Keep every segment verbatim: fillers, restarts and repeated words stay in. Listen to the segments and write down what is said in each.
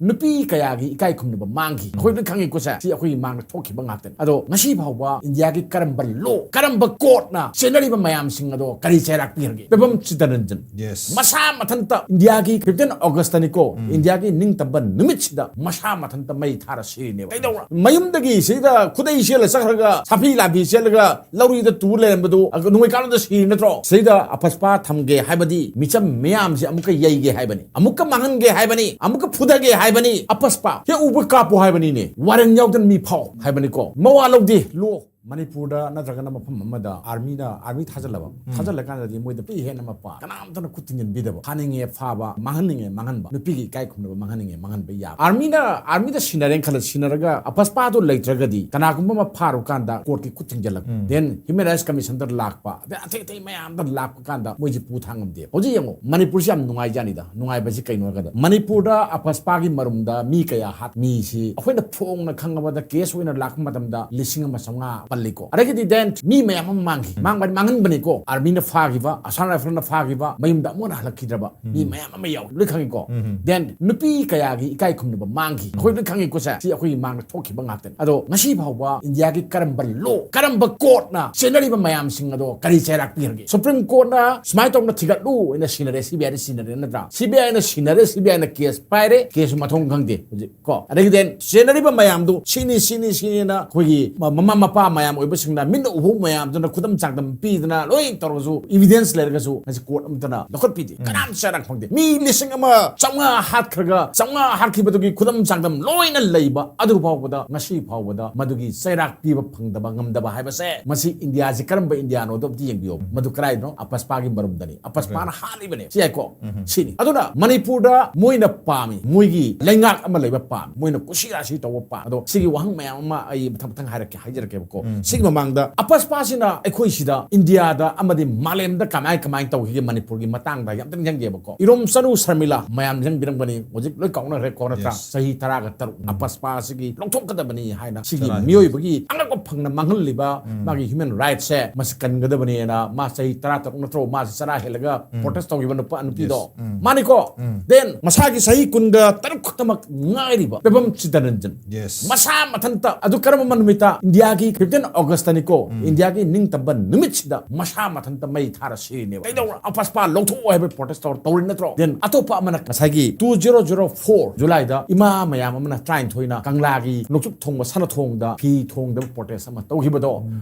ꯅꯨꯄꯤ ꯀꯌꯥꯒꯤ ꯏꯀꯥꯏ ꯈꯨꯝꯅꯕ ꯃꯥꯡꯈꯤ꯫ ꯑꯩꯈꯣꯏ ꯂꯣꯏ ꯈꯪꯉꯤꯀꯣ ꯁꯦ, ꯁꯤ ꯑꯩꯈꯣꯏꯒꯤ ꯃꯥꯡꯗ ꯊꯣꯛꯈꯤꯕ ꯉꯥꯛꯇꯅꯤ꯫ ꯑꯗꯣ ꯉꯁꯤ ꯐꯥꯎꯕ ꯏꯟꯗꯤꯌꯥꯒꯤ ꯀꯔꯝꯕ ꯂꯣ, ꯀꯔꯝꯕ ꯀꯣꯔꯠꯅ ꯆꯦꯟꯅꯔꯤꯕ ꯃꯌꯥꯝꯁꯤꯡ ꯑꯗꯣ ꯀꯔꯤ ꯆꯩꯔꯥꯛ ꯄꯤꯈ꯭ꯔꯒꯦ? ꯄꯦꯕꯝ ꯆꯤꯇꯔꯟꯖꯟ Yes. ꯃꯁꯥ ꯃꯊꯟꯇ ꯏꯟꯗꯤꯌꯥꯒꯤ ꯐꯤꯐꯇꯤꯟ ꯑꯣꯒꯁꯇꯅꯤꯀꯣ, ꯏꯟꯗꯤꯌꯥꯒꯤ ꯅꯤꯡꯇꯝꯕ ꯅꯨꯃꯤꯠꯁꯤꯗ ꯃꯁꯥ ꯃꯊꯟꯇ ꯃꯩ ꯊꯥꯔ ꯁꯤꯔꯤꯅꯦꯕ꯫ ꯀꯩꯗꯧꯔ? ꯃꯌꯨꯝꯗꯒꯤ ꯁꯤꯗ ꯈꯨꯗꯩ ꯁꯦꯠꯂ ꯆꯠꯈ꯭ꯔꯒ, ꯁꯥꯐꯤ ꯂꯥꯟꯐꯤ ꯁꯦꯠꯂꯒ ꯂꯧꯔꯤꯗ ꯇꯨ ꯂꯩꯔꯝꯕꯗꯨ ꯅꯣꯡꯃꯩ ꯀꯥꯞꯂꯗ ꯁꯤꯔꯤ ꯅꯠꯇ꯭ꯔꯣ? ꯁꯤꯗ ꯑꯄꯁꯄꯥ ꯊꯝꯒꯦ ꯍꯥꯏꯕꯗꯤ ꯃꯤꯆꯝ ꯃꯌꯥꯝꯁꯦ ꯑꯃꯨꯛꯀ ꯌꯩꯒꯦ ꯍꯥꯏꯕꯅꯤ, ꯑꯃꯨꯛꯀ ꯃꯥꯡꯍꯟꯒꯦ ꯍꯥꯏꯕꯅꯤ, ꯑꯃꯨꯛꯀ ꯐꯨꯊꯒꯦ ꯍꯥꯏꯕꯅꯤ꯫ ꯑꯄꯁꯄꯥ ꯍꯦꯛ ꯎꯕ ꯀꯥꯞꯄꯣ ꯍꯥꯏꯕꯅꯤꯅꯦ, ꯋꯥꯔꯦꯟ ꯌꯥꯎꯗꯅ ꯃꯤ ꯐꯥꯎ ꯍꯥꯏꯕꯅꯤꯀꯣ꯫ ꯃꯋꯥ ꯂꯧꯗꯦ꯫ ꯂꯣ ꯃꯅꯤꯄꯨꯔꯗ ꯅꯠꯇ꯭ꯔꯒꯅ ꯃꯐꯝ ꯑꯃꯗ ꯑꯥꯔꯃꯤꯅ, ꯑꯥꯔꯃꯤ ꯊꯥꯖꯜꯂꯕ, ꯊꯥꯖꯜꯂꯀꯥꯟꯗꯗꯤ ꯃꯣꯏꯗ ꯄꯤ ꯍꯦꯟꯅ ꯃꯄꯥ ꯀꯅꯥꯝꯇꯅ ꯈꯨꯠ ꯊꯤꯡꯖꯤꯟꯕꯤꯗꯕ, ꯐꯥꯅꯤꯡꯉꯦ ꯐꯥꯕ, ꯃꯥꯡꯍꯟꯅꯤꯡꯉꯦ ꯃꯥꯡꯍꯟꯕ, ꯅꯨꯄꯤꯒꯤ ꯏꯀꯥꯏ ꯈꯨꯝꯅꯕ ꯃꯥꯡꯍꯟꯅꯤꯡꯉꯦ ꯃꯥꯡꯍꯟꯕ ꯌꯥꯕ꯫ ꯑꯥꯔꯃꯤꯅ, ꯑꯥꯔꯃꯤꯗ ꯁꯤꯟꯅꯔꯦꯅ ꯈꯜꯂ, ꯁꯤꯟꯅꯔꯒ ꯑꯄꯁꯄꯥꯗꯣ ꯂꯩꯇ꯭ꯔꯒꯗꯤ ꯀꯅꯥꯒꯨꯝꯕ ꯑꯃ ꯐꯥꯔꯨꯀꯥꯟꯗ ꯀꯣꯔꯠꯀꯤ ꯈꯨꯠ ꯊꯤꯡꯖꯤꯜꯂꯛꯄ, ꯗꯦꯟ ꯍ꯭ꯌꯨꯃꯦꯟ ꯔꯥꯏꯠꯁ ꯀꯃꯤꯁꯟꯗ ꯂꯥꯛꯄ, ꯑꯗꯩ ꯑꯇꯩ ꯑꯇꯩ ꯃꯌꯥꯝꯗ ꯂꯥꯛꯄ ꯀꯥꯟꯗ ꯃꯣꯏꯁꯦ ꯄꯨ ꯊꯥꯡ ꯉꯝꯗꯦ꯫ ꯍꯧꯖꯤꯛ ꯌꯦꯡꯉꯣ, ꯃꯅꯤꯄꯨꯔꯁꯤ ꯌꯥꯝ ꯅꯨꯡꯉꯥꯏꯖꯥꯅꯤꯗ꯫ ꯅꯨꯡꯉꯥꯏꯕꯁꯤ ꯀꯩꯅꯣ ꯍꯥꯏꯔꯀꯥꯟꯗ ꯃꯅꯤꯄꯨꯔꯗ ꯑꯄꯁꯄꯥꯒꯤ ꯃꯔꯨꯝꯗ ꯃꯤ ꯀꯌꯥ ꯍꯥꯠ, ꯃꯤꯁꯤ ꯑꯩꯈꯣꯏꯅ ꯐꯣꯡꯅ ꯈꯪꯉꯕꯗ ꯀꯦꯁ ꯑꯣꯏꯅ ꯂꯥꯛꯄ ꯃꯇꯝꯗ ꯂꯤꯁꯤꯡ ꯑꯃ ꯆꯥꯝꯃꯉꯥ ꯄꯜꯂꯤꯀꯣ꯫ ꯑꯗꯒꯤꯗꯤ ꯗꯦꯟ ꯃꯤ ꯃꯌꯥꯝ ꯑꯃ ꯃꯥꯡꯈꯤ꯫ ꯃꯥꯡꯕ ꯍꯥꯏꯗꯤ ꯃꯥꯡꯍꯟꯕꯅꯤꯀꯣ꯫ ꯑꯥꯔꯃꯤꯅ ꯐꯥꯈꯤꯕ, ꯑꯁꯥꯝ ꯔꯥꯏꯐꯜꯅ ꯐꯥꯈꯤꯕ, ꯃꯌꯨꯝꯗ ꯑꯃꯨꯛ ꯍꯟꯅ ꯍꯜꯂꯛꯈꯤꯗ꯭ꯔꯕ ꯃꯤ ꯃꯌꯥꯝ ꯑꯃ ꯌꯥꯎꯏ꯫ ꯂꯣꯏ ꯈꯪꯉꯤꯀꯣ꯫ ꯗꯦꯟ ꯅꯨꯄꯤ ꯀꯌꯥꯒꯤ ꯏꯀꯥꯏ ꯈꯨꯝꯅꯕ ꯃꯥꯡꯈꯤ꯫ ꯑꯩꯈꯣꯏ ꯂꯣꯏ ꯈꯪꯉꯤꯀꯣ ꯁꯦ꯫ ꯁꯤ ꯑꯩꯈꯣꯏꯒꯤ ꯃꯥꯡꯗ ꯊꯣꯛꯈꯤꯕ ꯉꯥꯛꯇꯅꯤ꯫ ꯑꯗꯣ ꯉꯁꯤ ꯐꯥꯎꯕ ꯏꯟꯗꯤꯌꯥꯒꯤ ꯀꯔꯝꯕ ꯂꯣ, ꯀꯔꯝꯕ ꯀꯣꯔꯠꯅ ꯆꯦꯟꯅꯔꯤꯕ ꯃꯌꯥꯝꯁꯤꯡ ꯑꯗꯣ ꯀꯔꯤ ꯆꯩꯔꯥꯛ ꯄꯤꯈ꯭ꯔꯒꯦ? ꯁꯨꯄ꯭ꯔꯤꯝ ꯀꯣꯔꯠꯅ ꯁꯨꯃꯥꯏꯅ ꯇꯧꯅ ꯊꯤꯒꯠꯂꯨ ꯍꯥꯏꯅ ꯁꯤꯟꯅꯔꯦ, ꯁꯤ ꯕꯤ ꯑꯥꯏꯗ ꯁꯤꯟꯅꯔꯦ ꯅꯠꯇ꯭ꯔꯥ? ꯁꯤ ꯕꯤ ꯑꯥꯏꯅ ꯁꯤꯟꯅꯔꯦ, ꯁꯤ ꯕꯤ ꯑꯥꯏꯅ ꯀꯦꯁ ꯄꯥꯏꯔꯦ, ꯀꯦꯁꯁꯨ ꯃꯊꯣꯡ ꯈꯪꯗꯦ ꯍꯧꯖꯤꯛ ꯀꯣ꯫ ꯑꯗꯒꯤ ꯗꯦꯟ ꯆꯦꯟꯅꯔꯤꯕ ꯃꯌꯥꯝꯗꯨ ꯁꯤꯅꯤ, ꯁꯤꯅꯤ, ꯁꯤꯅꯤꯅ ꯑꯩꯈꯣꯏꯒꯤ ꯃ-, ꯃꯃꯥ ꯃꯄꯥ ꯃꯌꯥꯝ ꯑꯣꯏꯕꯁꯤꯡꯅ ꯃꯤꯠꯅ ꯎꯍꯧ ꯃꯌꯥꯝꯗꯨꯅ ꯈꯨꯗꯝ ꯆꯥꯡꯗꯝ ꯄꯤꯗꯅ ꯂꯣꯏ ꯇꯧꯔꯒꯁꯨ, ꯏꯕꯤꯗꯦꯟꯁ ꯂꯩꯔꯒꯁꯨ ꯉꯁꯤ ꯀꯣꯔꯠ ꯑꯃꯠꯇꯅ ꯂꯧꯈꯠꯄꯤꯗꯦ꯫ ꯀꯅꯥꯝ ꯆꯩꯔꯥꯛ ꯐꯪꯗꯦ꯫ ꯃꯤ ꯂꯤꯁꯤꯡ ꯑꯃ ꯆꯥꯝꯃꯉꯥ ꯍꯥꯠꯈ꯭ꯔꯒ, ꯆꯥꯝꯃꯉꯥ ꯍꯥꯠꯈꯤꯕꯗꯨꯒꯤ ꯈꯨꯗꯝ ꯆꯥꯡꯗꯝ ꯂꯣꯏꯅ ꯂꯩꯕ, ꯑꯗꯨ ꯐꯥꯎꯕꯗ, ꯉꯁꯤ ꯐꯥꯎꯕꯗ ꯃꯗꯨꯒꯤ ꯆꯩꯔꯥꯛ ꯄꯤꯕ ꯐꯪꯗꯕ, ꯉꯝꯗꯕ ꯍꯥꯏꯕꯁꯦ, ꯃꯁꯤ ꯏꯟꯗꯤꯌꯥꯁꯤ ꯀꯔꯝꯕ ꯏꯟꯗꯤꯌꯥꯅꯣꯗꯣ ꯑꯝꯇ ꯌꯦꯡꯕꯤꯌꯣ꯫ ꯃꯗꯨ ꯀꯔꯥꯏꯗꯅꯣ? ꯑꯄꯁꯄꯥꯒꯤ ꯃꯔꯨꯝꯗꯅꯤ꯫ ꯑꯄꯁꯄꯥꯅ ꯍꯥꯠꯂꯤꯕꯅꯦ꯫ ꯁꯤ ꯌꯥꯏꯀꯣ? ꯁꯤꯅꯤ꯫ ꯑꯗꯨꯅ ꯃꯅꯤꯄꯨꯔꯗ ꯃꯣꯏꯅ ꯄꯥꯝꯃꯤ, ꯃꯣꯏꯒꯤ ꯂꯩꯉꯥꯛ ꯑꯃ ꯂꯩꯕ ꯄꯥꯝꯃꯤ, ꯃꯣꯏꯅ ꯀꯨꯁꯤ ꯔꯥꯁꯤ ꯇꯧꯕ ꯄꯥꯝꯃꯤ꯫ ꯑꯗꯣ ꯁꯤꯒꯤ ꯋꯥꯍꯪ ꯃꯌꯥꯝ ꯑꯃ ꯑꯩ ꯃꯊꯪ ꯃꯊꯪ ꯍꯥꯏꯔꯛꯀꯦ, ꯍꯥꯏꯖꯔꯛꯀꯦꯕꯀꯣ꯫ ꯁꯤꯒꯤ ꯃꯃꯥꯡꯗ ꯑꯄꯁꯄꯥꯁꯤꯅ ꯑꯩꯈꯣꯏ ꯁꯤꯗ ꯏꯟꯗꯤꯌꯥꯗ ꯑꯃꯗꯤ ꯃꯥꯂꯦꯝꯗ ꯀꯃꯥꯏ ꯀꯃꯥꯏꯅ ꯇꯧꯈꯤꯒꯦ ꯃꯅꯤꯄꯨꯔꯒꯤ ꯃꯇꯥꯡꯗ ꯌꯥꯝꯇꯪ ꯌꯦꯡꯒꯦꯕꯀꯣ꯫ ꯏꯔꯣꯝ ꯆꯅꯨ ꯁꯔꯃꯤꯂꯥ ꯃꯌꯥꯝ ꯌꯦꯡꯕꯤꯔꯝꯒꯅꯤ, ꯍꯧꯖꯤꯛ ꯂꯣꯏ ꯀꯥꯎꯅꯈ꯭ꯔꯦꯀꯣ, ꯅꯠꯇ꯭ꯔꯥ? Yes. ꯆꯍꯤ ꯇꯔꯥꯒ ꯇꯔꯨꯛ ꯑꯄꯁꯄꯥ ꯑꯁꯤꯒꯤ ꯂꯧꯊꯣꯛꯀꯗꯕꯅꯤ ꯍꯥꯏꯅ ꯁꯤꯒꯤ ꯆꯔꯥ ꯃꯤꯑꯣꯏꯕꯒꯤ ꯑꯉꯛꯄ ꯐꯪꯅ ꯃꯥꯡꯍꯜꯂꯤꯕ ꯃꯥꯒꯤ human rightꯁꯦ ꯃꯁꯤ ꯀꯟꯒꯗꯕꯅꯦꯅ, ꯃꯥ ꯆꯍꯤ ꯇꯔꯥ ꯇꯔꯨꯛ ꯅꯠꯇ꯭ꯔꯣ ꯃꯥꯁꯤ ꯆꯔꯥ ꯍꯦꯜꯂꯒ protest ꯇꯧꯈꯤꯕ ꯅꯨꯄꯥ ꯅꯨꯄꯤꯗꯣ? Yes. ꯎꯝ. ꯃꯥꯅꯤꯀꯣ? ꯎꯝ. Then ꯃꯁꯥꯒꯤ ꯆꯍꯤ ꯀꯨꯟꯒ ꯇꯔꯨꯛ ꯈꯛꯇꯃꯛ ꯉꯥꯏꯔꯤꯕ ꯄꯦꯕꯝ ꯆꯤꯇꯔꯟꯖꯟ. Yes. ꯃꯁꯥ ꯃꯊꯟꯇ ꯑꯗꯨ ꯀꯔꯝꯕ ꯅꯨꯃꯤꯠꯇ? ꯏꯟꯗꯤꯌꯥꯒꯤ fifteen Augustꯇꯅꯤꯀꯣ. ꯎꯝ. ꯏꯟꯗꯤꯌꯥꯒꯤ ꯅꯤꯡꯇꯝꯕ ꯅꯨꯃꯤꯠꯁꯤꯗ ꯃꯁꯥ ꯃꯊꯟꯇ ꯃꯩ ꯊꯥꯔ ꯁꯤꯔꯤꯅꯦꯕ꯫ ꯀꯩꯗꯧꯔ? ꯑꯄꯁꯄꯥ ꯂꯧꯊꯣꯛꯑꯣ ꯍꯥꯏꯕ protest ꯇꯧꯔ ꯇꯧꯔꯤ ꯅꯠꯇ꯭ꯔꯣ? Then ꯑꯇꯣꯞꯄ ꯑꯃꯅ ꯉꯁꯥꯏꯒꯤ two zero zero four Julyꯗ ꯏꯃꯥ ꯃꯌꯥꯝ ꯑꯃꯅ ꯇꯔꯥꯅꯤꯊꯣꯏꯅ ꯀꯪꯂꯥꯒꯤ ꯅꯣꯡꯆꯨꯞ ꯊꯣꯡꯕ ꯁꯅꯥꯊꯣꯡꯗ ꯐꯤ ꯊꯣꯡꯗꯕ protest ꯑꯃ ꯇꯧꯈꯤꯕꯗꯣ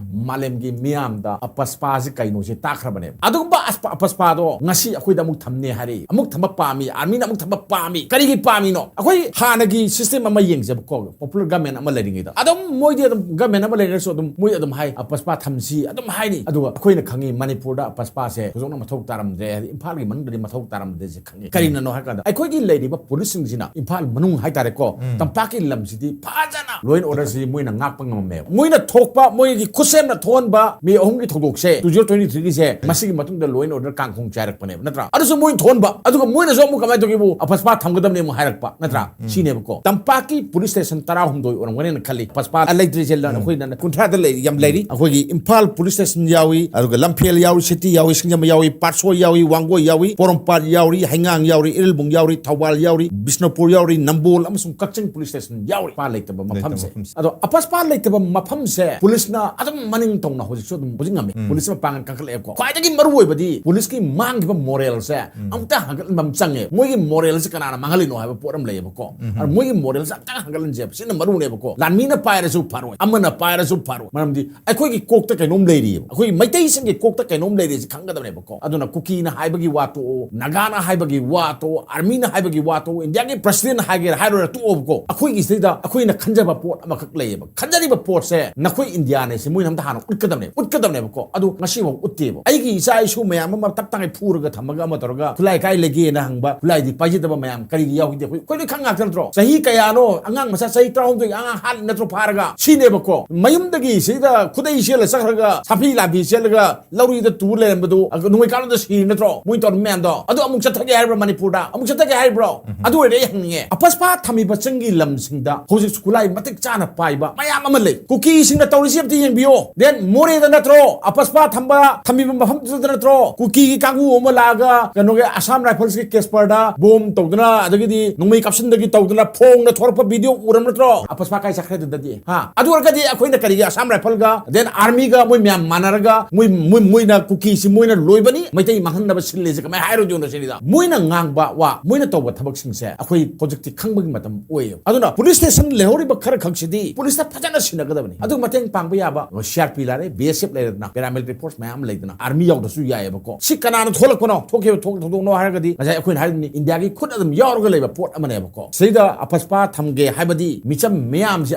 ꯃꯥꯂꯦꯝꯒꯤ ꯃꯤꯌꯥꯝꯗ ꯑꯄꯁꯄꯥꯁꯤ ꯀꯩꯅꯣꯁꯦ ꯇꯥꯛꯈ꯭ꯔꯕꯅꯦꯕ꯫ ꯑꯗꯨꯒꯨꯝꯕ ꯑꯁꯄ-, ꯑꯄꯁꯄꯥꯗꯣ ꯉꯁꯤ ꯑꯩꯈꯣꯏꯗ ꯑꯃꯨꯛ ꯊꯝꯅꯦ ꯍꯥꯏꯔꯛꯏ, ꯑꯃꯨꯛ ꯊꯝꯕ ꯄꯥꯝꯃꯤ, armyꯅ ꯑꯃꯨꯛ ꯊꯝꯕ ꯄꯥꯝꯃꯤ꯫ ꯀꯔꯤꯒꯤ ꯄꯥꯝꯃꯤꯅꯣ? ꯑꯩꯈꯣꯏ ꯍꯥꯟꯅꯒꯤ system ꯑꯃ ꯌꯦꯡꯖꯕꯀꯣ, popular government ꯑꯃ ꯂꯩꯔꯤꯉꯩꯗ ꯑꯗꯨꯝ ꯃꯣꯏꯗꯤ ꯑꯗꯨꯝ government ꯑꯃ ꯂꯩꯔꯁꯨ ꯑꯗꯨꯝ ꯃꯣꯏ ꯑꯗꯨꯝ ꯍꯥꯏ, "ꯑꯄꯁꯄꯥ ꯊꯝꯁꯤ" ꯑꯗꯨꯝ ꯍꯥꯏꯅꯤ꯫ ꯑꯗꯨꯒ ꯑꯩꯈꯣꯏꯅ ꯈꯪꯉꯤ ꯃꯅꯤꯄꯨꯔꯗ ꯑꯄꯁꯄꯥꯁꯦ ꯊꯣꯏꯗꯣꯛꯅ ꯃꯊꯧ ꯇꯥꯔꯝꯗ꯭ꯔꯦ, ꯍꯥꯏꯗꯤ ꯏꯝꯐꯥꯜꯒꯤ ꯃꯅꯨꯡꯗꯗꯤ ꯃꯊꯧ ꯇꯥꯔꯝꯗ꯭ꯔꯦꯁꯦ ꯈꯪꯉꯤ꯫ ꯀꯔꯤꯅꯅꯣ ꯍꯥꯏ ꯀꯥꯟꯗ ꯑꯩꯈꯣꯏꯒꯤ ꯂꯩꯔꯤꯕ policeꯁꯤꯡꯁꯤꯅ ꯏꯝꯐꯥꯜ ꯃꯅꯨꯡ ꯍꯥꯏꯇꯥꯔꯦꯀꯣ, ꯇꯝꯄꯥꯛꯀꯤ ꯂꯝꯁꯤꯗꯤ ꯐꯖꯅ law and orderꯁꯤ ꯃꯣꯏꯅ ꯉꯥꯛꯄ ꯉꯝꯃꯦꯕ꯫ ꯃꯣꯏꯅ ꯊꯣꯛꯄ ꯃꯣꯏꯒꯤ ꯈꯨꯠꯁꯦꯝꯅ ꯊꯣꯛꯍꯟꯕ ꯃꯤ ꯑꯍꯨꯝꯒꯤ ꯊꯧꯗꯣꯛꯁꯦ two zero twenty threeꯒꯤꯁꯦ ꯃꯁꯤꯒꯤ ꯃꯇꯨꯡꯗ law and order ꯀꯥꯡꯈꯣꯡ ꯆꯥꯏꯔꯛꯄꯅꯦꯕ, ꯅꯠꯇ꯭ꯔꯥ? ꯑꯗꯨꯁꯨ ꯃꯣꯏꯅ ꯊꯣꯛꯍꯟꯕ, ꯑꯗꯨꯒ ꯃꯣꯏꯅꯁꯨ ꯑꯃꯨꯛ ꯀꯃꯥꯏꯅ ꯇꯧꯒꯦꯕꯨ ꯑꯄꯁꯄꯥ ꯊꯝꯒꯗꯕꯅꯦ ꯑꯃꯨꯛ ꯍꯥꯏꯔꯛꯄ, ꯅꯠꯇ꯭ꯔꯥ? ꯁꯤꯅꯦꯕꯀꯣ꯫ ꯇꯝꯄꯥꯛꯀꯤ police station ꯇꯔꯥꯍꯨꯝꯗꯣꯏ ꯑꯣꯏꯔꯝꯒꯅꯦꯅ ꯈꯜꯂꯤ꯫ ꯑꯄꯁꯄꯥ ꯂꯩꯇ꯭ꯔꯤꯁꯦ ꯂ-, ꯑꯩꯈꯣꯏꯅ ꯀꯨꯟꯊ꯭ꯔꯥꯗ ꯂꯩꯔꯤ, ꯌꯥꯝ ꯂꯩꯔꯤ꯫ ꯑꯩꯈꯣꯏꯒꯤ ꯏꯝꯐꯥꯜ police station ꯌꯥꯎꯏ, ꯑꯗꯨꯒ ꯂꯝꯐꯦꯜ ꯌꯥꯎꯏ, ꯁꯤꯇꯤ ꯌꯥꯎꯏ, ꯁꯤꯡꯖꯃꯩ ꯌꯥꯎꯏ, ꯄꯥꯠꯁꯣꯏ ꯌꯥꯎꯏ, ꯋꯥꯡꯒꯣꯏ ꯌꯥꯎꯏ, ꯄꯣꯔꯣꯝꯄꯥꯠ ꯌꯥꯎꯔꯤ, ꯍꯩꯉꯥꯡ ꯌꯥꯎꯔꯤ, ꯏꯔꯤꯜꯕꯨꯡ ꯌꯥꯎꯔꯤ, ꯊꯧꯕꯥꯜ ꯌꯥꯎꯔꯤ, ꯕꯤꯁꯅꯨꯄꯨꯔ ꯌꯥꯎꯔꯤ, ꯅꯝꯕꯣꯜ ꯑꯃꯁꯨꯡ ꯀꯛꯆꯤꯡ police station ꯌꯥꯎꯔꯤ꯫ ꯑꯄꯁꯄꯥ ꯂꯩꯇꯕ ꯂꯩꯇꯕ ꯃꯐꯝꯁꯦ꯫ ꯃꯐꯝꯁꯦ꯫ ꯑꯗꯣ ꯑꯄꯁꯄꯥ ꯂꯩꯇꯕ ꯃꯐꯝꯁꯦ policeꯅ ꯑꯗꯨꯝ ꯃꯅꯤꯡ ꯇꯧꯅ ꯍꯧꯖꯤꯛꯁꯨ ꯑꯗꯨꯝ ꯍꯧꯖꯤꯛ ꯉꯝꯃꯤ꯫ Police ꯃꯄꯥꯡꯒꯜ ꯀꯟꯈꯠꯂꯛꯑꯦꯕꯀꯣ꯫ ꯈ꯭ꯋꯥꯏꯗꯒꯤ ꯃꯔꯨ ꯑꯣꯏꯕꯗꯤ policeꯀꯤ ꯃꯥꯡꯈꯤꯕ moralꯁꯦ ꯑꯃꯨꯛꯇ ꯍꯟꯒꯠꯍꯟꯕ ꯑꯃ ꯆꯪꯉꯦ꯫ ꯃꯣꯏꯒꯤ moralꯁꯦ ꯀꯅꯥꯅ ꯃꯥꯡꯍꯜꯂꯤꯅꯣ ꯍꯥꯏꯕ ꯄꯣꯠ ꯑꯃ ꯂꯩꯌꯦꯕꯀꯣ꯫ ꯑꯗꯣ ꯃꯣꯏꯒꯤ moralꯁꯦ ꯑꯃꯨꯛꯇ ꯍꯟꯒꯠꯍꯟꯁꯦꯕ꯫ ꯁꯤꯅ ꯃꯔꯨꯅꯦꯕꯀꯣ꯫ ꯂꯥꯟꯃꯤꯅ ꯄꯥꯏꯔꯁꯨ ꯐꯔꯣꯏ, ꯑꯃꯅ ꯄꯥꯏꯔꯁꯨ ꯐꯔꯣꯏ꯫ ꯃꯔꯝꯗꯤ ꯑꯩꯈꯣꯏꯒꯤ ꯀꯣꯛꯇ ꯀꯩꯅꯣꯝ ꯂꯩꯔꯤꯑꯕ꯫ ꯑꯩꯈꯣꯏꯒꯤ ꯃꯩꯇꯩꯁꯤꯡꯒꯤ ꯀꯣꯛꯇ ꯀꯩꯅꯣꯝ ꯂꯩꯔꯤꯁꯤ ꯈꯪꯒꯗꯕꯅꯦꯕꯀꯣ꯫ ꯑꯗꯨꯅ ꯀꯨꯀꯤꯅ ꯍꯥꯏꯕꯒꯤ ꯋꯥ ꯇꯣꯛꯑꯣ, ꯅꯥꯒꯥꯅ ꯍꯥꯏꯕꯒꯤ ꯋꯥ ꯇꯣꯛꯑꯣ, armyꯅ ꯍꯥꯏꯕꯒꯤ ꯋꯥ ꯇꯣꯛꯑꯣ, ꯏꯟꯗꯤꯌꯥꯒꯤ presidentꯅ ꯍꯥꯏꯒꯦꯔꯥ ꯍꯥꯏꯔꯣꯏꯔꯥ ꯇꯣꯛꯑꯣꯕꯀꯣ꯫ ꯑꯩꯈꯣꯏꯒꯤ ꯁꯤꯗꯩꯗ ꯑꯩꯈꯣꯏꯅ ꯈꯟꯖꯕ ꯄꯣꯠ ꯑꯃꯈꯛ ꯂꯩꯌꯦꯕ꯫ ꯈꯟꯖꯔꯤꯕ ꯄꯣꯠꯁꯦ ꯅꯈꯣꯏ ꯏꯟꯗꯤꯌꯥꯅꯦ ꯁꯤ ꯃꯣꯏꯅ ꯑꯝꯇ ꯍꯥꯟꯅ ꯎꯠꯀꯗꯕꯅꯦꯕ, ꯎꯠꯀꯗꯕꯅꯦꯕꯀꯣ꯫ ꯑꯗꯨ ꯉꯁꯤꯐꯥꯎ ꯎꯠꯇꯦꯕ꯫ ꯑꯩꯒꯤ ꯏꯆꯥ ꯏꯁꯨ ꯃꯌꯥꯝ ꯑꯃ ꯇꯞ ꯇꯥꯡꯉꯩ ꯐꯨꯔꯒ ꯊꯝꯃꯒ ꯑꯃ ꯇꯧꯔꯒ "ꯈꯨꯠꯂꯥꯏ ꯀꯥꯏ ꯂꯩꯒꯦꯅ" ꯍꯪꯕ, ꯈꯨꯠꯂꯥꯏꯗꯤ ꯄꯥꯏꯖꯗꯕ ꯃꯌꯥꯝ ꯀꯔꯤꯒꯤ ꯌꯥꯎꯈꯤꯗꯦ? ꯑꯩꯈꯣꯏ, ꯑꯩꯈꯣꯏ ꯂꯣꯏ ꯈꯪ ꯉꯥꯛꯇ ꯅꯠꯇ꯭ꯔꯣ? ꯆꯍꯤ ꯀꯌꯥꯅꯣ ꯑꯉꯥꯡ ꯃꯆꯥ ꯆꯍꯤ ꯇꯔꯥꯍꯨꯝꯗꯣꯏꯒꯤ ꯑꯉꯥꯡ ꯍꯥꯠꯂꯤ ꯅꯠꯇ꯭ꯔꯣ ꯐꯥꯔꯒ? ꯁꯤꯅꯦꯕꯀꯣ꯫ ꯃꯌꯨꯝꯗꯒꯤ ꯁꯤꯗ ꯈꯨꯗꯩ ꯁꯦꯠꯂ ꯆꯠꯈ꯭ꯔꯒ, ꯁꯥꯐꯤ ꯂꯥꯟꯐꯤ ꯁꯦꯠꯂꯒ ꯂꯧꯔꯤꯗ ꯇꯨ ꯂꯩꯔꯝꯕꯗꯨ, ꯑꯗꯨ ꯅꯣꯡꯃꯩ ꯀꯥꯞꯂꯝꯗ ꯁꯤꯔꯤ ꯅꯠꯇ꯭ꯔꯣ? ꯃꯣꯏ ꯇꯧꯔꯝꯕ ꯃꯌꯥꯝꯗꯣ꯫ ꯑꯗꯨ ꯑꯃꯨꯛ ꯆꯠꯊꯒꯦ ꯍꯥꯏꯔꯤꯕ꯭ꯔꯣ ꯃꯅꯤꯄꯨꯔꯗ? ꯑꯃꯨꯛ ꯆꯠꯊꯒꯦ ꯍꯥꯏꯔꯤꯕ꯭ꯔꯣ? ꯑꯗꯨ ꯑꯣꯏꯔꯗꯤ ꯑꯩ ꯍꯪꯅꯤꯡꯉꯦ, ꯑꯄꯁꯄꯥ ꯊꯝꯃꯤꯕ ꯆꯤꯡꯒꯤ ꯂꯝꯁꯤꯡꯗ ꯍꯧꯖꯤꯛ ꯈꯨꯠꯂꯥꯏ ꯃꯇꯤꯛ ꯆꯥꯅ ꯄꯥꯏꯕ ꯃꯌꯥꯝ ꯑꯃ ꯂꯩ꯫ ꯀꯨꯀꯤꯁꯤꯡꯅ ꯇꯧꯔꯤꯁꯤ ꯑꯝꯇ ꯌꯦꯡꯕꯤꯌꯣ꯫ Then ꯃꯣꯔꯦꯗ ꯅꯠꯇ꯭ꯔꯣ ꯑꯄꯁꯄꯥ ꯊꯝꯕ, ꯊꯝꯃꯤꯕ ꯃꯐꯝꯗꯨꯗ ꯅꯠꯇ꯭ꯔꯣ ꯀꯨꯀꯤꯒꯤ ꯀꯥꯡꯕꯨ ꯑꯃ ꯂꯥꯛꯑꯒ ꯀꯩꯅꯣꯒꯤ Assam Riflesꯀꯤ ꯀꯦꯁꯄꯔꯗ ꯕꯣꯝ ꯇꯧꯗꯅ, ꯑꯗꯒꯤꯗꯤ ꯅꯣꯡꯃꯩ ꯀꯥꯞꯁꯤꯟꯗꯒꯤ ꯇꯧꯗꯅ ꯐꯣꯡꯅ ꯊꯣꯔꯛꯄ video ꯎꯔꯝ ꯅꯠꯇ꯭ꯔꯣ? ꯑꯄꯁꯄꯥ ꯀꯥꯏ ꯆꯠꯈ꯭ꯔꯦ ꯑꯗꯨꯗꯗꯤ? ꯍꯥ? ꯑꯗꯨ ꯑꯣꯏꯔꯒꯗꯤ ꯑꯩꯈꯣꯏꯅ ꯀꯔꯤꯒꯤ Assam Rifleꯒ then Armyꯒ ꯃꯣꯏ ꯃꯌꯥꯝ ꯃꯥꯟꯅꯔꯒ ꯃꯣꯏ, ꯃꯣꯏ, ꯃꯣꯏꯅ ꯀꯨꯀꯤꯁꯤ ꯃꯣꯏꯅ ꯂꯣꯏꯕꯅꯤ, ꯃꯩꯇꯩ ꯃꯥꯡꯍꯟꯅꯕ ꯁꯤꯜꯂꯦꯁꯦ ꯀꯃꯥꯏꯅ ꯍꯥꯏꯔꯣꯏꯗꯣꯏꯅꯣ ꯁꯤꯅꯤꯗ? ꯃꯣꯏꯅ ꯉꯥꯡꯕ ꯋꯥ, ꯃꯣꯏꯅ ꯇꯧꯕ ꯊꯕꯛꯁꯤꯡꯁꯦ ꯑꯩꯈꯣꯏ ꯍꯧꯖꯤꯛꯇꯤ ꯈꯪꯕꯒꯤ ꯃꯇꯝ ꯑꯣꯏꯌꯦꯕ꯫ ꯑꯗꯨꯅ police station ꯂꯩꯍꯧꯔꯤꯕ ꯈꯔ ꯈꯛꯁꯤꯗꯤ policeꯇ ꯐꯖꯅ ꯁꯤꯟꯅꯒꯗꯕꯅꯤ꯫ ꯑꯗꯨ ꯃꯇꯦꯡ ꯄꯥꯡꯕ ꯌꯥꯕ CRP ꯂꯩꯔꯦ, BSF ꯂꯩꯔꯦꯗꯅ, paramilitary force ꯃꯌꯥꯝ ꯂꯩꯗꯅ, Army ꯌꯥꯎꯗ꯭ꯔꯁꯨ ꯌꯥꯏꯑꯕꯀꯣ꯫ ꯁꯤ ꯀꯅꯥꯅ ꯊꯣꯛꯂꯛꯄꯅꯣ? ꯊꯣꯛꯈꯤꯕ ꯊꯣꯛ-, ꯊꯧꯗꯣꯛꯅꯣ ꯍꯥꯏꯔꯒꯗꯤ ꯉꯁꯥꯏ ꯑꯩꯈꯣꯏꯅ ꯍꯥꯏꯗꯨꯅꯤ, ꯏꯟꯗꯤꯌꯥꯒꯤ ꯈꯨꯠ ꯑꯗꯨꯝ ꯌꯥꯎꯔꯒ ꯂꯩꯕ ꯄꯣꯠ ꯑꯃꯅꯦꯕꯀꯣ꯫ ꯁꯤꯗꯩꯗ ꯑꯄꯁꯄꯥ ꯊꯝꯒꯦ ꯍꯥꯏꯕꯗꯤ ꯃꯤꯆꯝ ꯃꯌꯥꯝꯁꯦ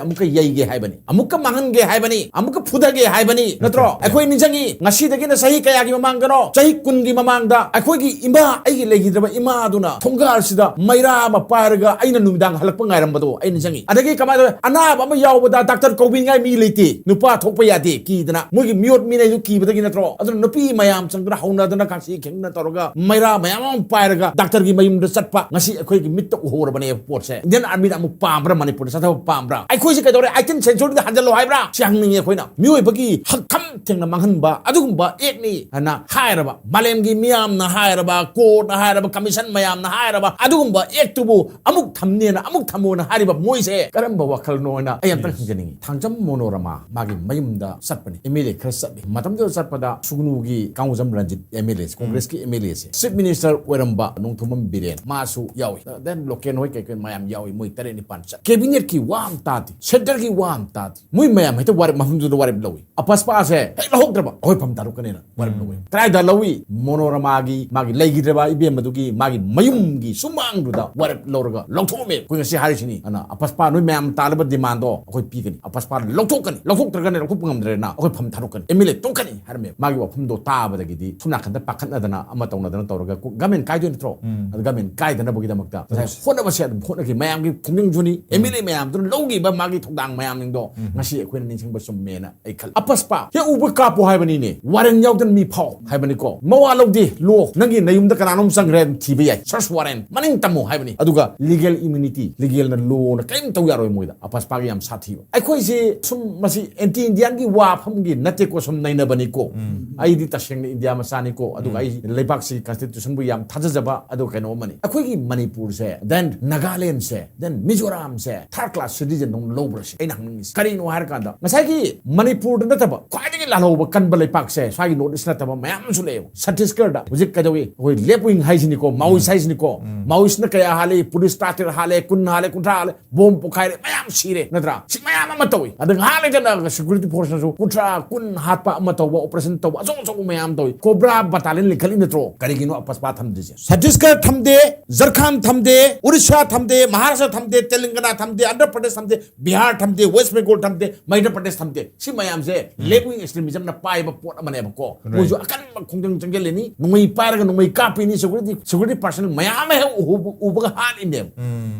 ꯑꯃꯨꯛꯀ ꯌꯩꯒꯦ ꯍꯥꯏꯕꯅꯤ, ꯑꯃꯨꯛꯀ ꯃꯥꯡꯍꯟꯒꯦ ꯍꯥꯏꯕꯅꯤ, ꯑꯃꯨꯛꯀ ꯐꯨꯊꯒꯦ ꯍꯥꯏꯕꯅꯤ, ꯅꯠꯇ꯭ꯔꯣ? ꯑꯩꯈꯣꯏ ꯅꯤꯡꯁꯤꯡꯉꯤ, ꯉꯁꯤꯗꯒꯤꯅ ꯆꯍꯤ ꯀꯌꯥꯒꯤ ꯃꯃꯥꯡꯗꯅꯣ? ꯆꯍꯤ ꯀꯨꯟꯒꯤ ꯃꯃꯥꯡꯗ ꯑꯩꯈꯣꯏꯒꯤ ꯏꯃꯥ, ꯑꯩꯒꯤ ꯂꯩꯈꯤꯗ꯭ꯔꯕ ꯏꯃꯥꯗꯨꯅ ꯊꯣꯡꯒꯥꯜꯁꯤꯗ ꯃꯩꯔꯥ ꯑꯃ ꯄꯥꯏꯔꯒ ꯑꯩꯅ ꯅꯨꯃꯤꯗꯥꯡ ꯍꯜꯂꯛꯄ ꯉꯥꯏꯔꯝꯕꯗꯣ ꯑꯩ ꯅꯤꯡꯁꯤꯡꯉꯤ꯫ ꯑꯗꯒꯤ ꯀꯃꯥꯏꯅ ꯇꯧꯋꯤ? ꯑꯅꯥꯕ ꯑꯃ ꯌꯥꯎꯕꯗ ꯗꯥꯛꯇꯔ ꯀꯧꯕꯤꯅꯤꯡꯉꯥꯏ ꯃꯤ ꯂꯩꯇꯦ, ꯅꯨꯄꯥ ꯊꯣꯛꯄ ꯌꯥꯗꯦ ꯀꯤꯗꯅ, ꯃꯣꯏꯒꯤ ꯃꯤꯑꯣꯠ ꯃꯤꯅꯩꯗꯨ ꯀꯤꯕꯗꯒꯤ ꯅꯠꯇ꯭ꯔꯣ? ꯑꯗꯨꯅ ꯅꯨꯄꯤ ꯃꯌꯥꯝ ꯆꯪꯗꯅ ꯍꯧꯅꯗꯅ ꯀꯥꯡꯁꯤ ꯈꯤꯡꯗꯅ ꯇꯧꯔꯒ ꯃꯩꯔꯥ ꯃꯌꯥꯝ ꯑꯃ ꯄꯥꯏꯔꯒ ꯗꯥꯛꯇꯔꯒꯤ ꯃꯌꯨꯝꯗ ꯆꯠꯄ ꯉꯁꯤ ꯑꯩꯈꯣꯏꯒꯤ ꯃꯤꯠꯇ ꯎꯍꯧꯔꯕꯅꯦꯕ ꯄꯣꯠꯁꯦ꯫ Indian Armyꯅ ꯑꯃꯨꯛ ꯄꯥꯝꯕ꯭ꯔꯥ ꯃꯅꯤꯄꯨꯔꯗ ꯆꯠꯊꯕ ꯄꯥꯝꯕ꯭ꯔꯥ? ꯑꯩꯈꯣꯏꯁꯦ ꯀꯩꯗꯧꯔꯦ? Eighteenth centuryꯗ ꯍꯟꯖꯜꯂꯣ ꯍꯥꯏꯕ꯭ꯔꯥ? ꯁꯤ ꯍꯪꯅꯤꯡꯉꯦ ꯑꯩꯈꯣꯏꯅ꯫ ꯃꯤꯑꯣꯏꯕꯒꯤ ꯍꯛ ꯈꯝ ꯊꯦꯡꯅ ꯃꯥꯡꯍꯟꯕ ꯑꯗꯨꯒꯨꯝꯕ actꯅꯤ ꯍꯥꯏꯅ ꯍꯥꯏꯔꯕ, ꯃꯥꯂꯦꯝꯒꯤ ꯃꯤꯌꯥꯝꯅ ꯍꯥꯏꯔꯕ, courtꯅ ꯍꯥꯏꯔꯕ, commission ꯃꯌꯥꯝꯅ ꯍꯥꯏꯔꯕ ꯑꯗꯨꯒꯨꯝꯕ actꯇꯨꯕꯨ ꯑꯃꯨꯛ ꯊꯝꯅꯦꯅ ꯑꯃꯨꯛ ꯊꯝꯃꯣꯅ ꯍꯥꯏꯔꯤꯕ ꯃꯣꯏꯁꯦ ꯀꯔꯝꯕ ꯋꯥꯈꯜꯅꯣ ꯍꯥꯏꯅ ꯑꯩ ꯑꯝꯇꯪ ꯈꯪꯖꯅꯤꯡꯉꯤ꯫ ꯊꯥꯡꯖꯝ ꯃꯣꯅꯣꯔꯃꯥ ꯃꯥꯒꯤ ꯃꯌꯨꯝꯗ ꯆꯠꯄꯅꯤ, MLA ꯈꯔ ꯆꯠꯂꯤ꯫ ꯃꯇꯝꯗꯨꯗ ꯆꯠꯄꯗ ꯁꯨꯒꯅꯨꯒꯤ ꯀꯥꯡꯖꯝ ꯔꯟꯖꯤꯠ MLAꯁꯦ, Congressꯀꯤ MLAꯁꯦ, Chief Minister ꯑꯣꯏꯔꯝꯕ ꯅꯣꯡꯊꯣꯝꯕꯝ ꯕꯤꯔꯦꯟ ꯃꯥꯁꯨ ꯌꯥꯎꯏ꯫ Then ꯂꯣꯀꯦꯟ ꯍꯣꯏ ꯀꯩꯀꯩ ꯃꯌꯥꯝ ꯌꯥꯎꯏ, ꯃꯣꯏ ꯇꯔꯦꯠ ꯅꯤꯄꯥꯟ ꯆꯠ꯫ Cabinetꯀꯤ ꯋꯥ ꯑꯃ ꯇꯥꯗꯦ, centreꯒꯤ ꯋꯥ ꯑꯃ ꯇꯥꯗꯦ꯫ ꯃꯣꯏ ꯃꯌꯥꯝ ꯍꯦꯛꯇ ꯋꯥꯔꯦꯞ, ꯃꯐꯝꯗꯨꯗ ꯋꯥꯔꯦꯞ ꯂꯧꯏ꯫ ꯑꯄꯁꯄꯥꯁꯦ ꯍꯦꯛ ꯂꯧꯍꯧꯗ꯭ꯔꯕ ꯑꯩꯈꯣꯏ ꯐꯝ ꯊꯥꯗꯣꯛꯀꯅꯤꯅ ꯋꯥꯔꯦꯞ ꯂꯧꯋꯤ꯫ ꯀꯗꯥꯏꯗ ꯂꯧꯏ? ꯃꯣꯅꯣꯔꯃꯥꯒꯤ ꯃꯥꯒꯤ ꯂꯩꯈꯤꯗ꯭ꯔꯕ ꯏꯕꯦꯝ ꯑꯗꯨꯒꯤ ꯃꯥꯒꯤ ꯃꯌꯨꯝꯒꯤ ꯁꯨꯃꯥꯡꯗꯨꯗ ꯋꯥꯔꯦꯞ ꯂꯧꯔꯒ ꯂꯧꯊꯣꯛꯑꯝꯃꯦ꯫ ꯑꯩꯈꯣꯏ ꯉꯁꯤ ꯍꯥꯏꯔꯤꯁꯤꯅꯤ꯫ ꯑꯗꯨꯅ ꯑꯄꯁꯄꯥ ꯅꯣꯏ ꯃꯌꯥꯝ ꯇꯥꯜꯂꯕ ꯗꯤꯃꯥꯟꯗꯣ ꯑꯩꯈꯣꯏ ꯄꯤꯒꯅꯤ, ꯑꯄꯁꯄꯥ ꯂꯧꯊꯣꯛꯀꯅꯤ, ꯂꯧꯊꯣꯛꯇ꯭ꯔꯒꯅ ꯂꯧꯊꯣꯛꯄ ꯉꯝꯗ꯭ꯔꯦꯅ ꯑꯩꯈꯣꯏ ꯐꯝ ꯊꯥꯗꯣꯛꯀꯅꯤ, ꯑꯦꯝ ꯑꯦꯜ ꯑꯦ ꯇꯣꯛꯀꯅꯤ ꯍꯥꯏꯔꯝꯃꯦ꯫ ꯃꯥꯒꯤ ꯋꯥꯐꯝꯗꯣ ꯇꯥꯕꯗꯒꯤꯗꯤ ꯁꯣꯝ ꯅꯥꯀꯟꯗ ꯄꯥꯈꯠꯅꯗꯅ ꯑꯃ ꯇꯧꯅꯗꯅ ꯇꯧꯔꯒ ꯒꯃꯦꯟ ꯀꯥꯏꯗꯣꯏ ꯅꯠꯇ꯭ꯔꯣ? ꯑꯗꯨ ꯒꯃꯦꯟ ꯀꯥꯏꯗꯅꯕꯒꯤꯗꯃꯛꯇ ꯉꯁꯥꯏ ꯍꯣꯠꯅꯕꯁꯦ ꯑꯗꯨꯝ ꯍꯣꯠꯅꯈꯤ꯫ ꯃꯌꯥꯝꯒꯤ ꯄꯨꯛꯅꯤꯡꯁꯨꯅꯤ, ꯑꯦꯝ ꯑꯦꯜ ꯑꯦ ꯃꯌꯥꯝꯗꯨꯅ ꯂꯧꯈꯤꯕ ꯃꯥꯒꯤ ꯊꯧꯗꯥꯡ ꯃꯌꯥꯝꯁꯤꯡꯗꯣ ꯉꯁꯤ ꯑꯩꯈꯣꯏꯅ ꯅꯤꯡꯁꯤꯡꯕ ꯆꯨꯝꯃꯦꯅ ꯑꯩ ꯈꯜꯂꯤ꯫ ꯑꯄꯁꯄꯥ ꯍꯦꯛ ꯎꯕ ꯀꯥꯞꯄꯣ ꯍꯥꯏꯕꯅꯤꯅꯦ, ꯋꯥꯔꯦꯟ ꯌꯥꯎꯗꯅ ꯃꯤ ꯐꯥꯎ ꯍꯥꯏꯕꯅꯤꯀꯣ꯫ ꯃꯋꯥ ꯂꯧꯗꯦ, ꯂꯣ ꯅꯪꯒꯤ ꯅꯌꯨꯝꯗ ꯀꯅꯥꯅꯣꯝ ꯆꯪꯈ꯭ꯔꯦ ꯑꯗꯨꯝ ꯊꯤꯕ ꯌꯥꯏ, ꯁꯔꯆ ꯋꯥꯔꯦꯟ ꯃꯅꯤꯡ ꯇꯝꯃꯣ ꯍꯥꯏꯕꯅꯤ꯫ ꯑꯗꯨꯒ ꯂꯤꯒꯦꯜ ꯏꯝꯌꯨꯅꯤꯇꯤ, ꯂꯤꯒꯦꯜꯅ ꯂꯣꯅ ꯀꯔꯤꯝ ꯇꯧ ꯌꯥꯔꯣꯏ ꯃꯣꯏꯗ꯫ ꯑꯄꯁꯄꯥꯒꯤ ꯌꯥꯝ ꯁꯥꯊꯤꯕ꯫ ꯑꯩꯈꯣꯏꯁꯤ ꯁꯨꯝ ꯃꯁꯤ ꯑꯦꯟꯇꯤ ꯏꯟꯗꯤꯌꯥꯟꯒꯤ ꯋꯥꯐꯝꯒꯤ ꯅꯠꯇꯦꯀꯣ, ꯁꯨꯝ ꯅꯩꯅꯕꯅꯤꯀꯣ꯫ ꯑꯩꯗꯤ ꯇꯁꯦꯡꯅ ꯏꯟꯗꯤꯌꯥ ꯃꯆꯥꯅꯤꯀꯣ, ꯑꯗꯨꯒ ꯑꯩ ꯂꯩꯕꯥꯛꯁꯤ ꯀꯟꯁꯇꯤꯇ꯭ꯌꯨꯁꯟꯕꯨ ꯌꯥꯝ ꯊꯥꯖꯖꯕ ꯑꯗꯨ ꯀꯩꯅꯣ ꯑꯃꯅꯤ꯫ ꯑꯩꯈꯣꯏꯒꯤ ꯃꯅꯤꯄꯨꯔꯁꯦ, then ꯅꯥꯒꯥꯂꯦꯟꯁꯦ, then ꯃꯤꯖꯣꯔꯥꯝꯁꯦ ꯊꯥꯔꯠ ꯀ꯭ꯂꯥꯁ ꯁꯤꯇꯤꯖꯟꯗꯧꯅ ꯂꯧꯕ꯭ꯔꯁꯦ ꯑꯩꯅ ꯍꯪꯅꯤꯡꯉꯤꯁꯦ꯫ ꯀꯔꯤꯅꯣ ꯍꯥꯏꯔꯀꯥꯟꯗ ꯉꯁꯥꯏꯒꯤ ꯃꯅꯤꯄꯨꯔꯗ ꯅꯠꯇꯕ ꯈ꯭ꯋꯥꯏꯗꯒꯤ ꯂꯥꯜꯍꯧꯕ ꯀꯟꯕ ꯂꯩꯄꯥꯛꯁꯦ ꯁ꯭ꯋꯥꯏꯒꯤ ꯅꯣꯔꯠ ꯏꯁ ꯅꯠꯇꯕ ꯃꯌꯥꯝ ꯑꯃꯁꯨ ꯂꯩꯌꯦꯕ꯫ ꯁꯠꯇꯤꯁꯒꯔꯗ ꯍꯧꯖꯤꯛ ꯀꯩꯗꯧꯏ? ꯑꯩꯈꯣꯏ ꯂꯦꯞ ꯋꯤꯡ ꯍꯥꯏꯁꯤꯅꯤꯀꯣ, ꯃꯥꯑꯣꯏꯁ ꯍꯥꯏꯁꯤꯅꯤꯀꯣ꯫ ꯃꯥꯑꯣꯏꯁꯅ ꯀꯌꯥ ꯍꯥꯠꯂꯤ? ꯄꯨꯂꯤꯁ ꯇꯔꯥꯇꯔꯦꯠ ꯍꯥꯠꯂꯦ, ꯀꯨꯟ ꯍꯥꯠꯂꯦ, ꯀꯨꯟꯊ꯭ꯔꯥ ꯍꯥꯠꯂꯦ, ꯕꯣꯝ ꯄꯣꯈꯥꯏꯔꯦ, ꯃꯌꯥꯝ ꯁꯤꯔꯦ, ꯅꯠꯇ꯭ꯔꯥ? ꯁꯤ ꯃꯌꯥꯝ ꯑꯃ ꯇꯧꯏ꯫ ꯑꯗ ꯉꯥꯏꯍꯥꯛ ꯂꯩꯇꯅ ꯁꯦꯀ꯭ꯌꯨꯔꯤꯇꯤ ꯐꯣꯔꯁꯅꯁꯨ ꯀꯨꯟꯊ꯭ꯔꯥ, ꯀꯨꯟ ꯍꯥꯠꯄ ꯑꯃ ꯇꯧꯕ, ꯑꯣꯄꯔꯦꯁꯟ ꯇꯧꯕ, ꯑꯆꯧ ꯑꯆꯧꯕ ꯃꯌꯥꯝ ꯇꯧꯏ꯫ ꯀꯣꯕ꯭ꯔꯥ ꯕꯇꯥꯂꯤꯌꯟ ꯂꯤꯡꯈꯠꯂꯤ ꯅꯠꯇ꯭ꯔꯣ? ꯀꯔꯤꯒꯤꯅꯣ ꯑꯄꯁꯄꯥ ꯊꯝꯗ꯭ꯔꯤꯁꯦ? ꯁꯠꯇꯤꯁꯒꯔ ꯊꯝꯗꯦ, ꯖꯔꯈꯥꯟ ꯊꯝꯗꯦ, ꯎꯔꯤꯁꯥ ꯊꯝꯗꯦ, ꯃꯍꯥꯔꯥꯁꯇ꯭ꯔ ꯊꯝꯗꯦ, ꯇꯦꯂꯪꯒꯅꯥ ꯊꯝꯗꯦ, ꯑꯟꯙ꯭ꯔ ꯄ꯭ꯔꯗꯦꯁ ꯊꯝꯗꯦ, ꯕꯤꯍꯥꯔ ꯊꯝꯗꯦ, ꯋꯦꯁ ꯕꯦꯡꯒꯣꯜ ꯊꯝꯗꯦ, ꯃꯙ꯭ꯌ ꯄ꯭ꯔꯗꯦꯁ ꯊꯝꯗꯦ꯫ ꯁꯤ ꯃꯌꯥꯝꯁꯦ ꯂꯦꯞ ꯋꯤꯡ ꯑꯦꯛꯁꯇ꯭ꯔꯤꯃꯤꯖꯝꯅ ꯄꯥꯏꯕ ꯄꯣꯠ ꯑꯃꯅꯦꯕꯀꯣ꯫ ꯃꯣꯏꯁꯨ ꯑꯀꯟꯕ ꯈꯣꯡꯖꯪ ꯆꯪꯁꯤꯜꯂꯤꯅꯤ, ꯅꯣꯡꯃꯩ ꯄꯥꯏꯔꯒ ꯅꯣꯡꯃꯩ ꯀꯥꯞꯄꯤꯅꯤ, ꯁꯦꯀ꯭ꯌꯨꯔꯤꯇꯤ, ꯁꯦꯀ꯭ꯌꯨꯔꯤꯇꯤ ꯄꯥꯔꯁꯟ ꯃꯌꯥꯝ ꯑꯃ ꯍꯦꯛ ꯎꯕ-, ꯎꯕꯒ ꯍꯥꯠꯂꯤꯅꯦꯕ꯫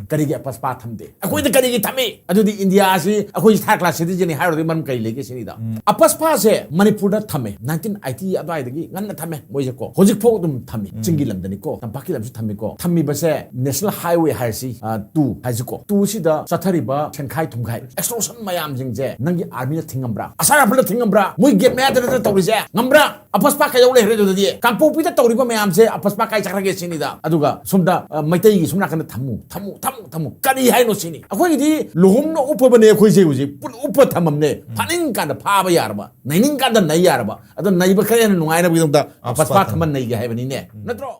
ꯀꯔꯤꯒꯤ ꯑꯄꯁꯄꯥ ꯊꯝꯗꯦ? ꯑꯩꯈꯣꯏꯗ ꯀꯔꯤꯒꯤ ꯊꯝꯃꯤ? ꯑꯗꯨꯗꯤ ꯏꯟꯗꯤꯌꯥꯁꯤ ꯑꯩꯈꯣꯏ ꯊꯥꯔꯠ ꯀ꯭ꯂꯥꯁ ꯁꯤꯇꯤꯖꯟꯅꯤ ꯍꯥꯏꯔꯨꯔꯗꯤ ꯃꯔꯝ ꯀꯔꯤ ꯂꯩꯒꯦ ꯁꯤꯅꯤꯗ꯫ ꯑꯄꯁꯄꯥꯁꯦ ꯃꯅꯤꯄꯨꯔꯗ ꯊꯝꯃꯦ, ꯅꯥꯏꯟꯇꯤꯟ ꯑꯥꯏꯇꯤ ꯑꯗꯨꯋꯥꯏꯗꯒꯤ ꯉꯟꯅ ꯊꯝꯃꯦ ꯃꯣꯏꯁꯦꯀꯣ꯫ ꯍꯧꯖꯤꯛꯐꯥꯎ ꯑꯗꯨꯝ ꯊꯝꯃꯤ꯫ ꯆꯤꯡꯒꯤ ꯂꯝꯗꯅꯤꯀꯣ, ꯇꯝꯄꯥꯛꯀꯤ ꯂꯝꯁꯨ ꯊꯝꯃꯤꯀꯣ꯫ ꯊꯝꯃꯤꯕꯁꯦ ꯅꯦꯁꯅꯦꯜ ꯍꯥꯏꯋꯦ ꯍꯥꯏꯔꯁꯤ, ꯑ, ꯇꯨ ꯍꯥꯏꯁꯤꯀꯣ, ꯇꯨꯁꯤꯗ ꯆꯠꯊꯔꯤꯕ ꯁꯦꯟꯈꯥꯏ ꯊꯨꯝꯈꯥꯏ ꯑꯦꯛꯁꯇꯣꯔꯁꯟ ꯃꯌꯥꯝꯁꯤꯡꯁꯦ ꯅꯪꯒꯤ ꯑꯥꯔꯃꯤꯅ ꯊꯤꯡꯉꯝꯕ꯭ꯔꯥ? ꯑꯁꯥꯝ ꯔꯥꯏꯐꯜꯅ ꯊꯤꯡꯉꯝꯕ꯭ꯔꯥ? ꯃꯣꯏ ꯒꯦꯠ ꯃꯌꯥꯗ ꯅꯠꯇ꯭ꯔ ꯇꯧꯔꯤꯁꯦ? ꯉꯝꯕ꯭ꯔꯥ? ꯑꯄꯁꯄꯥ ꯀꯩꯗꯧ ꯂꯩꯈ꯭ꯔꯦ ꯑꯗꯨꯗꯗꯤ? ꯀꯥꯡꯄꯣꯛꯄꯤꯗ ꯇꯧꯔꯤꯕ ꯃꯌꯥꯝꯁꯦ ꯑꯄꯁꯄꯥ ꯀꯥꯏ ꯆꯠꯈ꯭ꯔꯒꯦ ꯁꯤꯅꯤꯗ꯫ ꯑꯗꯨꯒ ꯁꯣꯝꯗ, ꯑ, ꯃꯩꯇꯩꯒꯤ ꯁꯣꯝ ꯅꯥꯀꯟꯗ ꯊꯝꯃꯨ, ꯊꯝꯃꯨ, ꯊꯝꯃꯨ, ꯊꯝꯃꯨ꯫ ꯀꯔꯤ ꯍꯥꯏꯅꯣ ꯁꯤꯅꯤ? ꯑꯩꯈꯣꯏꯒꯤꯗꯤ ꯂꯨꯍꯣꯡꯅ ꯎꯞꯄꯕꯅꯦ ꯑꯩꯈꯣꯏꯁꯦ ꯍꯧꯖꯤꯛ꯫ ꯄꯨꯟ ꯎꯞꯄ ꯊꯝꯃꯝꯅꯦ꯫ ꯐꯥꯅꯤꯡ ꯀꯥꯟꯗ ꯐꯥꯕ ꯌꯥꯔꯕ, ꯅꯩꯅꯤꯡ ꯀꯥꯟꯗ ꯅꯩ ꯌꯥꯔꯕ꯫ ꯑꯗꯣ ꯅꯩꯕ ꯈꯔ ꯍꯦꯟꯅ ꯅꯨꯡꯉꯥꯏꯅꯕꯒꯤꯗꯃꯛꯇ ꯑꯄꯁꯄꯥ ꯑꯄꯁꯄꯥ ꯊꯝꯃ ꯅꯩꯒꯦ ꯍꯥꯏꯕꯅꯤꯅꯦ꯫ ꯅꯠꯇ꯭ꯔꯣ?